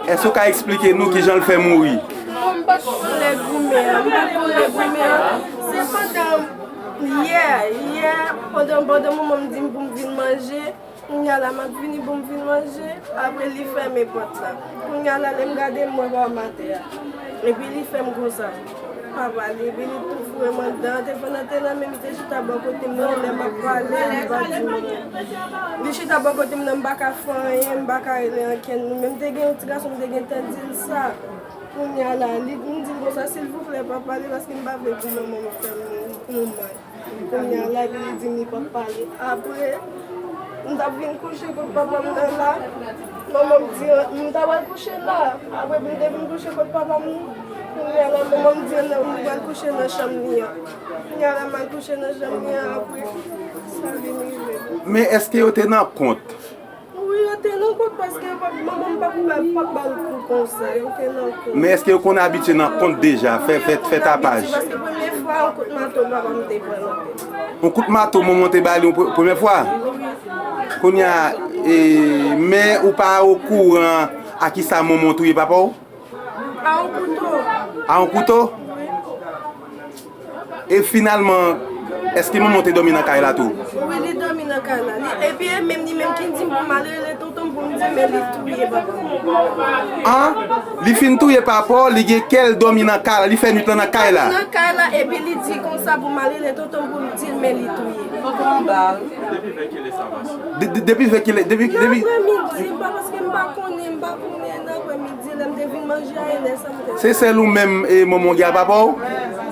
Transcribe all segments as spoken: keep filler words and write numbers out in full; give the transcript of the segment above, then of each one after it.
Èske w ka eksplike nou kijan l fè mouri? Bon, m pa t konnen goumen an, m pa t konnen goumen an. Se pandan yè, yè, pandan, pandan manman m di m pou m vin manje, kounye a la m ap vini pou m vin manje, apre li fèmen pòt la. Kounye a la, lè m gade, m wè papa m atè a. Epi li fè m konsa. Pa pale, epi li tou foure m anndan. Telefòn nan te nan men m, li te chita bò kote m nan, lè m ap pale, li pa di m anyen. Li chita bò kote m nan, m pa ka fè anyen, m pa ka rele ankenn moun. Men m te gen yon ti gason, m te gentan di l sa. Kounye a la, li, m di l konsa, silvouplè, pa pale, paske m pa vle pou manman m fè m yon mal. Kounye a la, epi li di m li p ap pale. Apre, m t ap vin kouche kot papa m nan la. Manman m di, m ta pral kouche la. Apre, m te vin kouche kot papa m. Kounye a la, manman m di, non, m pral kouche nan chanm li an. Kounye a la, m al kouche nan chanm li an. Apre, sa vin rive. Men èske yo te nan kont? Wi, yo te nan kont paske yo pa, manman m pa, pa, pa ba l kou konsa. Yo te nan kont. Men èske yo konn abitye nan kont deja, fè, fè, fè tapaj? Abitye, paske premye fwa, yon kout mato papa m te pran nan tèt. Yon kout mato manman te ba li yon pre-, premye fwa? Kounye a, e, men ou pa okouran a kisa manman w touye papa w? A yon kouto. A yon kouto? E finalman, èske manman w te dòmi nan kay la tou? Wi, li dòmi nan kay la. Li, epi e menm, li menm ki di m pou m al rele tonton m pou m di l, men li touye papa m. An? Li fin touye papa w, li gen kè l dòmi nan kay la, li fè nwit lan nan kay la? Nan kay la, epi li di konsa pou m al rele tonton m pou m di l, men li touye. Tonton anba, wi. De-, de-, depi vèkilè, depi, depi. Nan aprèmidi, m pa, paske m pa konnen, m pa konnen nan aprèmidi, lè m te vin manje a, e lè sa m te. Se sèl ou menm e manman w gen a papa w?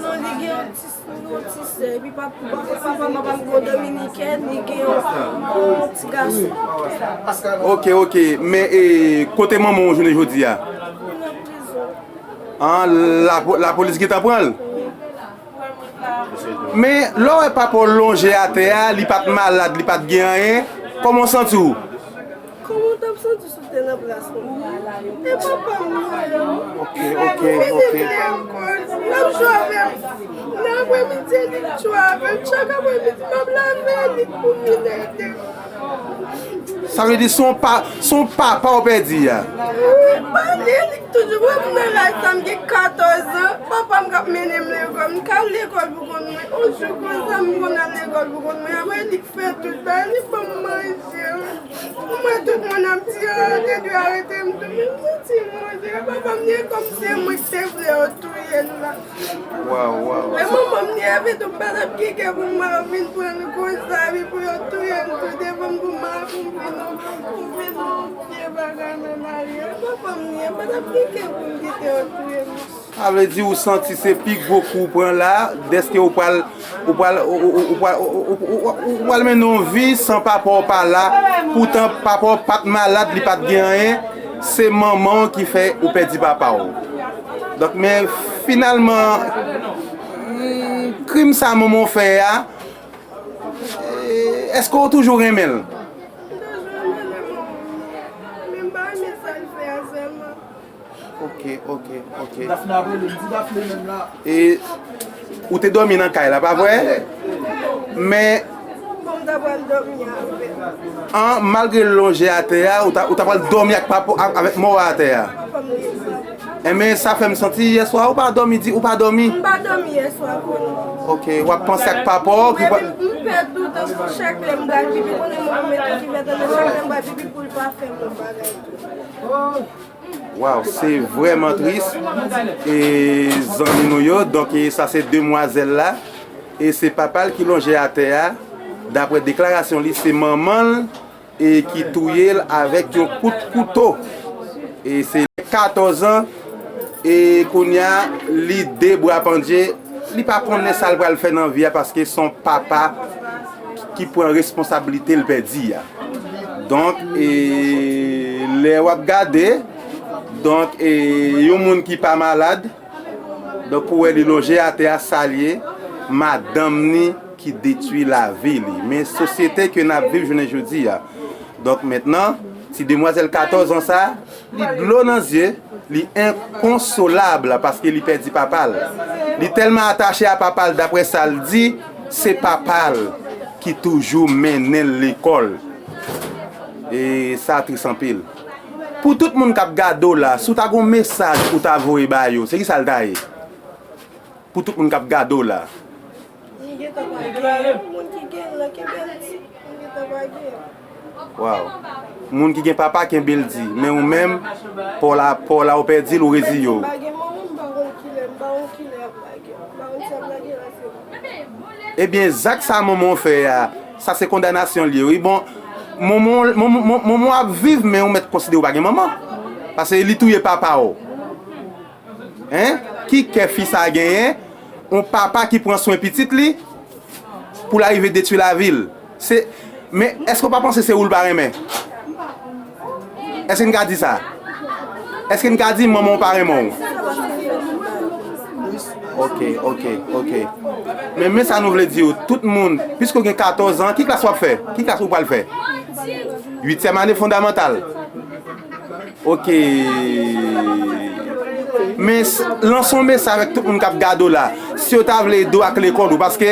Non, li gen yon ti, yon ti sè, epi pap-, papa, papa m, papa m gon dominikèn, li gen yon, yon ti gason. Ok, ok, men e, kote manman w jounen jodi a? Li nan prizon. An, lapo-, lapolis gentan pran l? Men, lè w wè papa w lonje atè a, li pa t malad, li pa t gen anyen, kòman w santi w? Kòman w t ap santi si w te nan plas mwen? E papa m li ye. Ok, ok, ok. L ap jwe avè m. Nan aprèmidi, li jwe avè m. Chak aprèmidi, m ap lave li pou vin ede m. Sa vle di, se yon pa, se yon papa w pèdi a? Wi, pa li, li k toujou wè m nan laj sa, m gen katòz an. Papa m k ap mennen m lekòl. M k al lekòl pou kont mwen. Yon jou konsa, m konn al lekòl pou kont mwen. Apre, li k fè tout bagay, li ban m manje. Mwen, tout moun ap di, "Ah, te dwe arete m tou." Men m santi m manje. Papa m, li kòmsi se mwen ki te vle yo touye l la. Waw, waw. Men manman m, li avè tou, m pa t ap gen kè pou m al vin pran l konsa, epi pou yo touye l tou devan m, pou m al, pou m vin, pou m vin yon vye bagay nan lari a. Papa m, li, m pa t ap gen kè pou m kite yo touye m. Sa vle di ou santi se pi gwo kou ou pran la, dèske ou pral, ou pral, ou, ou, ou, ou pral, ou, ou, ou, ou, ou pral mennen yon vi san papa w pa la, poutan papa w pa t malad, li pa t gen anyen, se manman w ki fè ou pèdi papa w. Donk, men finalman, mm, krim sa manman w fè a, e, èske w toujou renmen l? M toujou renmen manman m, men m pa renmen sa l fè a sèlman. Ok, ok, ok. Dafne ap rele m, di Dafne menm la. E ou te dòmi nan kay la, pa vre? Men. Bon, m ta pral dòmi avè l. An, malgre l lonje atè a, ou ta, ou ta pral dòmi ak papa, a-, avèk mò a atè a? Papa m li ye. Enben, sa fè m santi yèswa ou pa dòmi, di ou pa dòmi. M pa dòmi yèswa, konnen. Ok, w ap panse ak papa w ki pa. M pèdi tout tan, chak lè m pral pipi, konnen mwen menm ki fè tande, chak lè m pral pipi pou l pa fè m yon bagay tou. Waw, se vrèman tris. E zanmi nou yo, donk, e sa se demwazèl la. E se papa l ki lonje atè a. Daprè deklarasyon li, se manman l, e ki touye l avèk yon kout kouto. E se katòz an, e kounye a, li de bra pandje, li pa konnen sa l pral fè nan vi a, paske se yon papa ki pran responsablite l pèdi a. Donk, e, lè w ap gade, donk, e, yon moun ki pa malad, donk, ou wè li lonje atè a, sa l ye, madanm ni ki detwi lavi li. Men sosyete ke n ap viv jounen jodi a. Donk, mentnan, ti demwazèl katòz an sa, li dlo nan zye, li enkonsolab paske li pèdi papa l. Li tèlman atache a papa l, daprè sa l di, se papa l ki toujou mennen l lekòl. E sa tris anpil. Pou tout moun k ap gade w la, si w ta gen yon mesaj pou w ta voye ba yo, se kisa l ta ye? Pou tout moun k ap gade w la. M gentan pa gen moun ki gen l nan kenbe l di. M gentan pa gen. Waw. Moun ki gen papa kenbe l di. Men ou menm, pa w la, pa w la ou pèdi l, ou reziye w. M pa gen manman, m pa konn kilè, m pa konn kilè y ap lage. M pa konn si y ap lage la se mwen. Ebyen, zak sa manman w fè a, sa se kondanasyon l ye wi. Bon, manman w ap viv, men ou mèt konsidere w pa gen manman. Paske li touye papa w. Hein? Ki kè fi sa genyen? Yon papa ki pran swen pitit li pou l arive detwi lavi l. Se, men èske w pa panse se ou l pa renmen? Èske n ka di sa? Èske n ka di manman w pa renmen w? Ok, ok, ok. Men, men sa nou vle di w, tout moun, piske w gen katòz an, ki klas w ap fè? Ki klas ou pral fè? Uityèm ane fondamantal. Ok. Men lanse yon mesaj avèk tout moun k ap gade w la. Si yo ta vle ede w ak lekòl ou, paske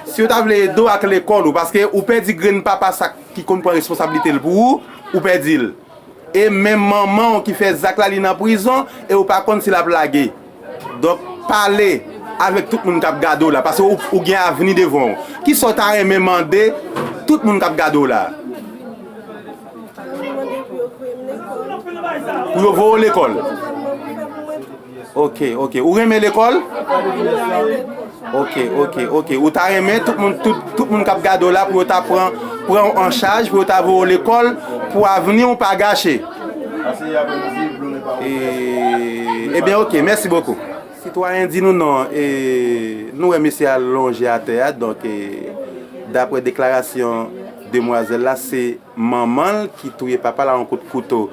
si yo ta vle ede w ak lekòl ou, paske ou pèdi grenn papa sa ki konn pran responsablite l pou ou, ou pèdi l. E menm manman w ki fè zak la, li nan prizon e ou pa konn si l ap lage. Donk, pale avèk tout moun k ap gade w la, paske ou, ou gen avni devan w. Kisa w ta renmen mande tout moun k ap gade w la? Pou yo voye w lekòl. Ok, ok. Ou renmen lekòl? Ok, ok, ok. Ou ta renmen tout moun, tout, tout moun k ap gade w la pou yo ta pran, pran w an chaj, pou yo ta voye w lekòl, pou avni w pa gache. E, ebyen, ok, mèsi bokou. Sitwayen, di nou non, e, nou wè mesye a lonje atè a, donk, e, daprè deklarasyon demwazèl la, se manman l ki touye papa l a yon kout kouto.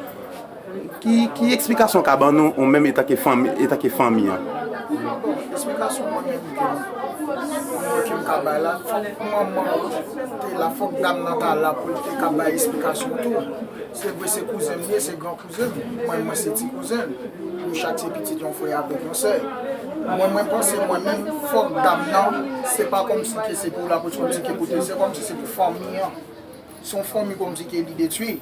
Ki, ki eksplikasyon w ka ban nou, ou menm etanke fanmi, etanke fanmi an? Bon, eksplikasyon mwen menm ke m, ke m ka bay la, fòk manman an te la, fòk dam nan ta la pou l te ka bay eksplikasyon tou. Se vre, se kouzen m ye, se gran kouzen m. Mwen, mwen se ti kouzen l. Nou chak se pitit yon frè avèk yon sè. Mwen, mwen panse, mwen menm, fòk dam nan, se pa kòmsi ke se pou la, pou kòmsi ke pou te, se kòmsi se pou fanmi an. Se yon fanmi kòmsi ke li detwi.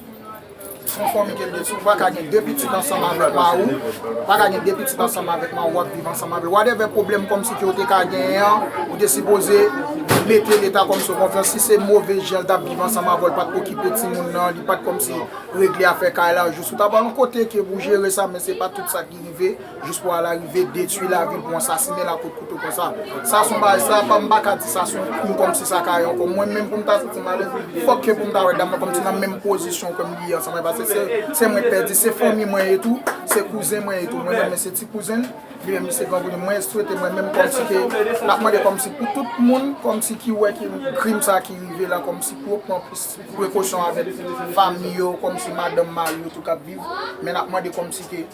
Se yon fanmi ke li detwi. Ou pa ka gen de pitit ansanm avèk mari w. Ou pa ka gen de pitit ansanm avèk mari w, w ap viv ansanm avè l. Whatever pwoblèm kòmsi ke w te ka genyen an, ou te sipoze mete Leta kòmsi yon konfyans. Si se move jan l t ap viv ansanm avè w, l pa t okipe timoun nan, li pa t kòmsi regle afè kay la, jis ou ta pral yon kote ke pou jere sa, men se pa tout sa ki rive. Jis pou al arive detwi lavi l, pou ansasinen l ak kout kouto konsa. Sa se yon bagay, sa pa, m pa ka di sa se yon krim kòmsi sa ka ye ankò. Mwen menm pou m ta santi m alèz, fòk ke pou m ta wè dam nan kòmsi nan menm pozisyon ke m li ye ansanm avè l, paske se, se mwen k pèdi, se fanmi mwen ye tou, se kouzen mwen ye tou. Mwen menm se ti kouzen l, li menm li se gran kouzen. Mwen swete mwen menm kòmsi ke, n ap mande kòmsi pou tout moun kòmsi ki wè ke krim sa ki rive la, kòmsi pou yo pran plis prekosyon avèk fanmi yo, kòmsi madanm, mari yo tou k ap viv. Men n ap mande kòmsi ke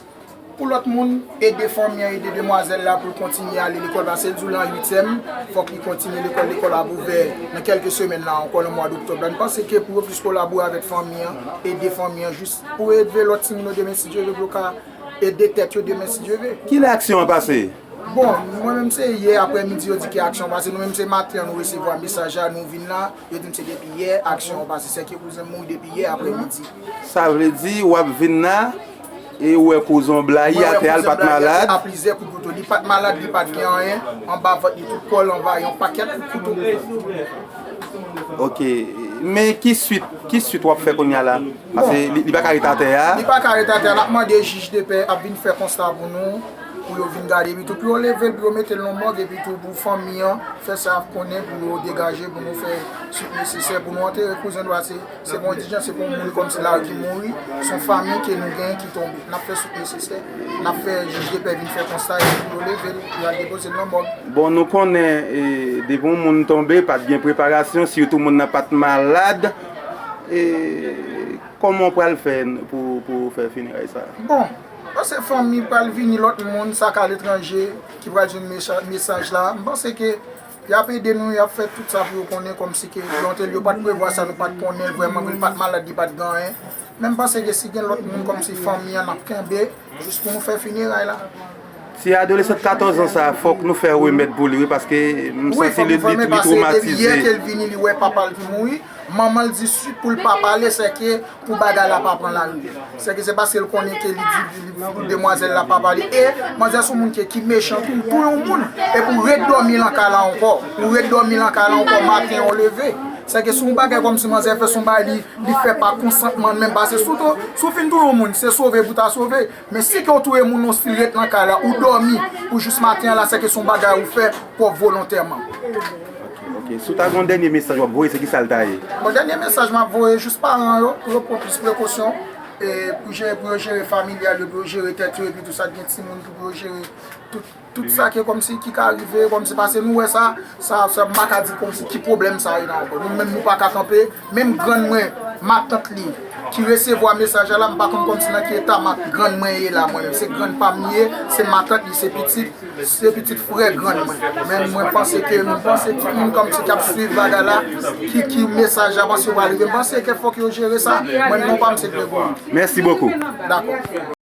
Pou lòt moun, ede fanmi an, ede demwazèl la pou l kontinye ale lekòl, paske l di w l an uityèm, fòk li kontinye lekòl, lekòl ap ouvè nan kèlke semèn la ankò, nan mwa doktòb la. Nou panse ke pou yo plis kolabore avèk fanmi an, ede fanmi an, jis pou ede lòt timoun yo demen si Dye vle, pou yo ka ede tèt yo demen si Dye vle. Kilè aksyon an pase? Bon, mwen menm se yè aprèmidi yo di ke aksyon an pase, nou menm se maten an nou resevwa mesaj la, nou vin la, yo di n se depi yè aksyon an pase, sèke kouzen m mouri depi yè aprèmidi. Sa vle di w ap vin la, E ou wè kouzen w blayi atè a, l pa t malad? A plizyè kout kouto. Li pa t malad, li pa t gen anyen. Anba vant li, tout kò l anvayi yon pakèt kout kouto. Ok. Men ki swit, ki swit w ap fè kounye a la? Paske li, li pa ka ret atè a. Li pa ka ret atè a. N ap mande jij de pè ap vin fè konsta pou nou, pou yo vin gade, epi tou pou yo leve l, pou yo mete l nan mòg, epi tou pou fanmi an fè sa y ap konnen, pou yo degaje, pou nou fè swit nesesè, pou nou antere kouzen nou a. Se Se pou yon endijans, se pou yon moun kòmsi la ki mouri, se yon fanmi ke nou genyen ki tonbe. N ap fè swit nesesè, n ap fè jij de pè vin fè konsta epi pou yo leve l, pou y al depoze l nan mòg. Bon, nou konnen, e, depi yon moun tonbe, pa t gen preparasyon, sitou moun nan pa t malad. E, kòman w pral fè pou, pou fè fineray sa a? Bon, paske fanmi pral vini, lòt moun, sa k aletranje, ki pral jwenn mesa-, mesaj la, m panse ke Y ap ede nou, y ap fè tout sa pou yo konnen kòmsi ke Dontel yo pa t prevwa sa, nou pa t konnen l vrèman vre, li pa t malad, li pa t gen anyen. Men m panse ke si gen lòt moun kòmsi fanmi an, n ap kenbe jis pou nou fè fineray la. Ti adolesan katòz an sa a, fòk nou fè remèd pou li wi, paske m santi li, li, li twomatize. Wi, fòk nou fè remèd paske depi yè ke l vini, li wè papa l ki mouri. Manman l di si pou l pa pale, sèke pou bagay la pa pran lari. Sèke se paske l konnen ke li di li, li, demwazèl la pa pale. E manzè se yon moun ki, ki mechan tou, tou yon moun. Epi ou ret dòmi lan kay la ankò. Ou ret dòmi lan kay la ankò, maten ou leve. Sèke se yon bagay kòmsi manzè fè se yon bagay li, li fè pa konsantman l menm. Paske si w tou, si w fin tou yon moun, se sove pou ta sove. Men si ke w touye moun nan stil ret nan kay la, ou dòmi pou jis maten an la, sèke se yon bagay ou fè pwòp volontèman. Ok, ok. Si w ta gen yon dènye mesaj w ap voye, se ki sa l ta ye? Bon, dènye mesaj m ap voye jis paran yo, pou yo pran plis prekosyon, e pou jere, pou yo jere familyal yo, pou yo jere tèt yo, epi tou sa, gen timoun tou, pou yo jere tout, tout sa ki kòmsi ki ka rive, kòmsi paske nou wè sa, sa, sa m pa ka di kòmsi ki pwoblèm sa ye la ankò. Nou menm nou pa ka kanpe, menm grann mwen, matant li, ki resevwa mesaj la, m pa konn kòmsi nan ki eta mat grann mwen ye la, mwen menm. Se grann pa m li ye, se matant li, se pitit, se pitit frè grann mwen. Men mwen panse ke, mwen panse tout moun kòmsi k ap swiv bagay la, ki, ki mesaj la, panse yo va rive. M panse ke fòk yo jere sa, mwen non pa m se Gregory. Mèsi bokou. Dakò.